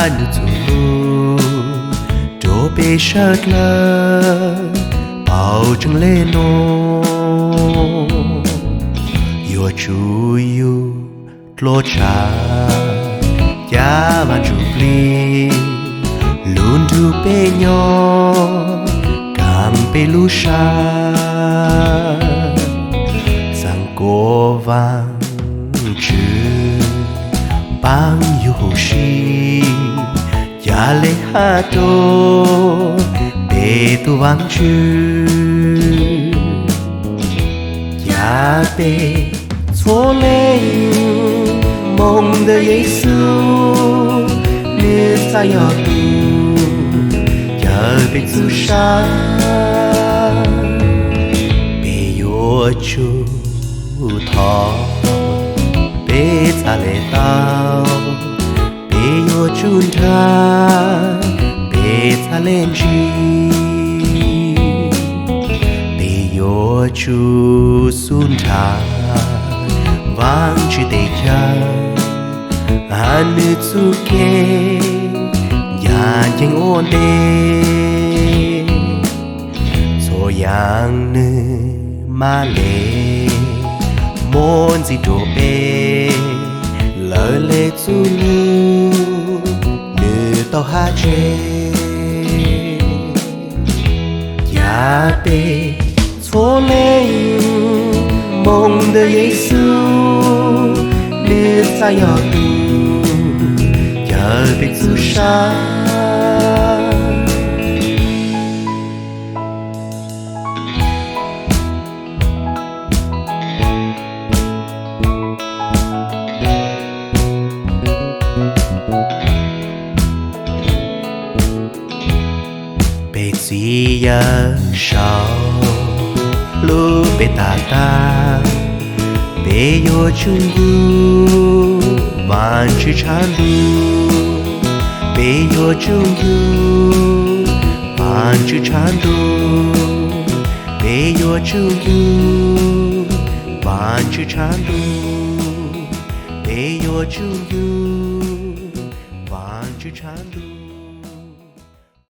Nws txuj lug rua peb sawv dlawg paub tseeb le nuav, yuav tsum yug dlua tshaj ca Vaajtswv plig lug nrug peb nyob, kaam peb lub sab xaam kuas Vaajtswv paab yug huv si, ca le has rua peb tug Vaajtswv. Ca peb txhua leej moog ntawm Yexus, nwg txhad yog tug cawm peb txuj sa. Peb yuav tsum thov, peb txhad le tau, peb yuav tsum nrhav, peb txhad le ntsib. Peb yuav tsum xub nrhav Vaajtswv teb chaws, has nwg txuj kev ncaaj nceeg ua ntej. Txhua yaam nwg maj le muab ntxiv rua peb, lawv le txuj lug nwg tau has tseg. Ca peb txhua leej moog ntawm Yexus, nwg txhad yog tug cawm peb txuj sa. Peb txiv yawg sau hlub peb tag tag, peb yuav tsum ncu Vaajtswv tshav ntuj, peb yuav tsum ncu Vaajtswv tshav ntuj, peb yuav tsum ncu Vaajtswv tshav ntuj, peb yuav tsum ncu Vaajtswv tshav ntuj.